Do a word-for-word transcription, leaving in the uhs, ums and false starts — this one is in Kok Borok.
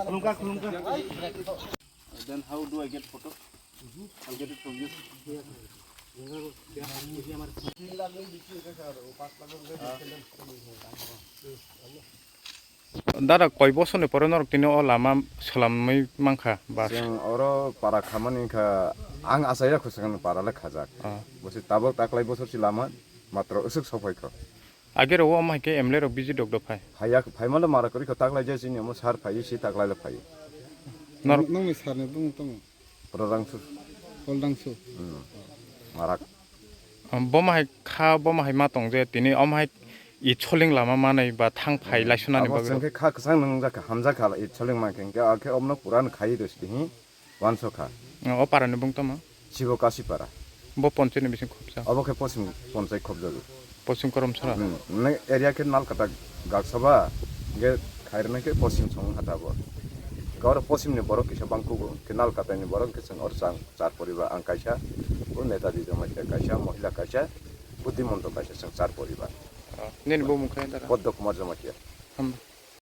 Khulumkha, khulumkha. Then how do I get photo? I'll get it from you. Dada, koi bosorni pore norok tini o lama swlamwi mankha ba? Chwng oro para khamani wngkha, ang achaia khwsakni para le khajak. Ah. Bosi tabok taklai bosor si lama matro aswk sophaikho. Age rok o, omo hai khe M L A rok visit rok do phai? Phaiya, phaimano mara kwrwi kho, taklai je chini omo sar phaiwi si taklai le phaiwi. Nor- Nongni sir ni bumung tamo? Prodangsu. Prodangsu. Hmm. Marak. Bo ma hai kha, bo ma hai ma tong je tini omo hai i choling lama manai ba thang phai Hmm. Laisunani Abo bagwi chwng rok. Khe kha kwchang nung jakha, hamjakha i choling ma khe, hwnkhe akhe omno puran khai rw sidi hi. Wansokha. O parani bung tamo? Sibo Kasipara. Bo ponchayni bising khopsa? Obo khe Posim ponchai khopjago. Posim Koromsora? Hmm. Nai area khe Nalkata Gaksaba, ge khairnai khe Posim song hata bo. Khe oro Posimni borok kisa bangkugo, khe Nalkatani borok khe chwng oro chang char poribar, ang kaisa, o Netaji Jamatia kaisa, Mohila kaisa, Buddhimonto kaisa, chwng char poribar. Oh, nini bumung khe dara? Poddo Kumar Jamatia. Hamba.